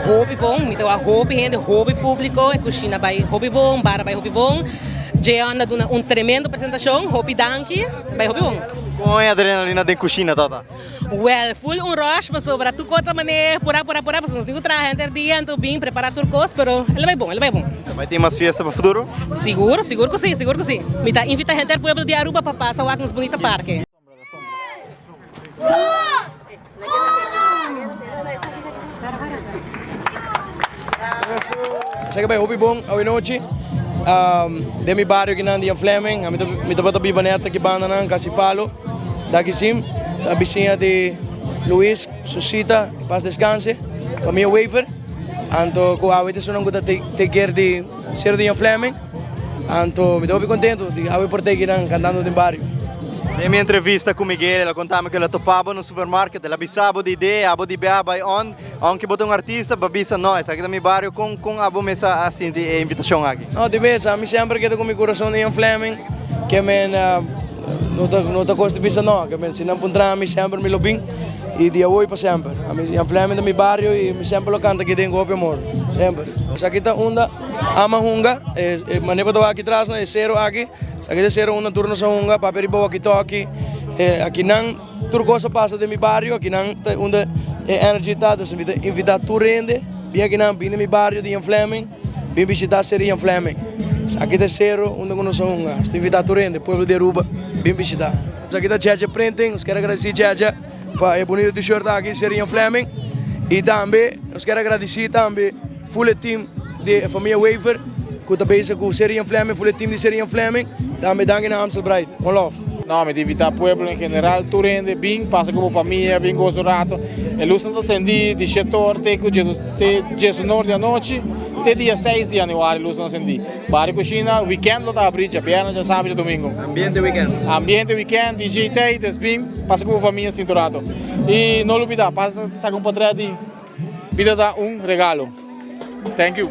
Hopi bon, mi ta wak hopi hende, hopi publico, e cushina bay hopi bon, bar a bay hopi bon. Jeon a duna un tremendo presentacion, hopi danki, bay hopi bon. Con e adrenalina den cushina tata? Well, full un rush pasobra tur cos ta mane pura pura pura pasobra nos tin cu traha henter dia anto bin prepara tur cos pero el a bay bon, el a bay bon. Ta bay tin mas fiesta pa futuro? Sigur, sigur cu si, sigur cu si. Mi ta invita henter pueblo di Aruba pa pasa wak nos bunita parke. Esaki bai hopi bon awe nochi den mi bario kinan di Jan Fleming. Ami mi tabata biba net aki bandanan kasi palo daki sim ta bisiña di Luis Susita pas descanse famia Wever anto ku awe ta esunnan ku ta take care di Sero di Jan Fleming. Anto mi ta hopi contento di awe por ta akinan cantando den bario. Den mi entrevista cu Miguel el a conta mi cu el a topa bo na un supermarket, el a bisa bo di idea, abo di bia bay on, aunke bo ta un artista, bo a bisa no, esaki ta mi bario, con con abo mes a sinti e invitacion aki? No, di bes, ami semper keda cu mi curason den Jan Fleming, ke men no ta no ta cos di bisa no, ke men si nan puntra mi semper mi lo bin y di awo y pa semper. Ami Jan Fleming ta mi bario y mi semper lo canta aki den cu hopi amor, semper. Esaki ta unda. Ama hunga, e manera ku ta wak aki tras nan, e sero aki, esaki ta e sero unda tur nos a hunga, papia riba walkie talkie, akinan tur kos a pasa den mi bario, akinan ta unda e energy ta, dus mi ta invita tur hende bin akinan, bin den mi bario di Jan Flemming, bin bishita sero Jan Flemming. Esaki ta e sero unda ku nos a hunga, nos ta invita tur hende, pueblo di Aruba, bin bishita. Esaki ta Cheche Printing, nos kier agradeci Cheche pa e bunito t-shirt aki, sero Jan Flemming, y tambe nos kier agradeci tambe. Full e team di e famia Wever cu ta bezig cu Serie Jan Fleming, full e team di Serie Jan Fleming, tambe danki na Amstel Bright. One love. No, mi ta invita pueblo en general, tur hende bin, pasa cu bo famia, bin goza un rato. E lusnan ta sendi di shete or te cu te diesunor di anochi, te dia seis di januari lusnan sendi. Barrio Cushina, weekend lo ta abri, djabièrnè, djasabra, djadomingo. Ambiente weekend. Ambiente weekend, DJ Tay, des bin, pasa cu bo famia sinti un rato. Y no lubida, pasa saca un potret di. Bida ta un regalo. Thank you.